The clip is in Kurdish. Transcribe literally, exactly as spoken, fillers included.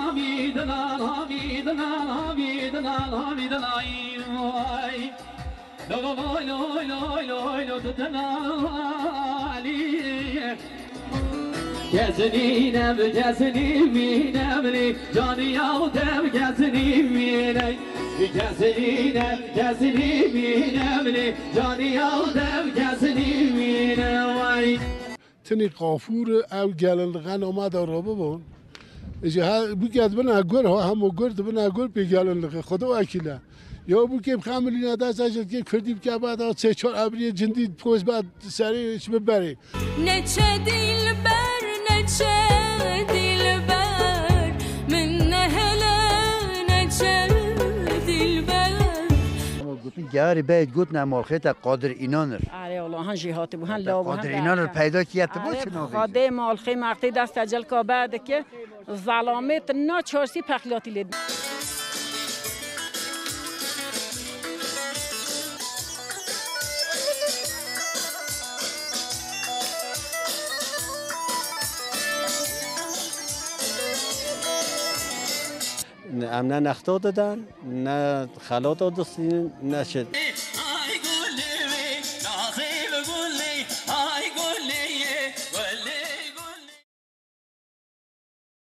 Amî dina, amî dina, amî dina, amî dina, ay. Lo, lo, lo, lo, lo, lo, lo, tu dina, Alî. Kesinî ne, kesinî mîne minî, canî yaw dev kesinî mîne. Kesinî ne, kesinî mîne minî, canî yaw dev kesinî mîne, vay. Tinî qafûr ew gelinlixe nameda rabibon. Ji her bûke dibine gur, ha hemo gur dibine gur pê gelinlixe. Xweda wekîle. Ya bûke bixemilîne dest, ez ji kurdî bike bada sê çar ebriyê cindî poz be serê ji bi berê. Neçe dilber, neçe dilber, min nehele neçe dilber. Ama gotin, geyarî beyt gotin, em malxê te Qadir Înanir. Erê, wala, han jî hatibû, han law bû, han Qadir Înanir peyda kiye, tu bo çi navê? Xwedê malxê mextê dest ecel ka be dike. Zelamêt na çarsî pexlatî lê. Em ne nexta didin, ne xelata distînin, ne çi.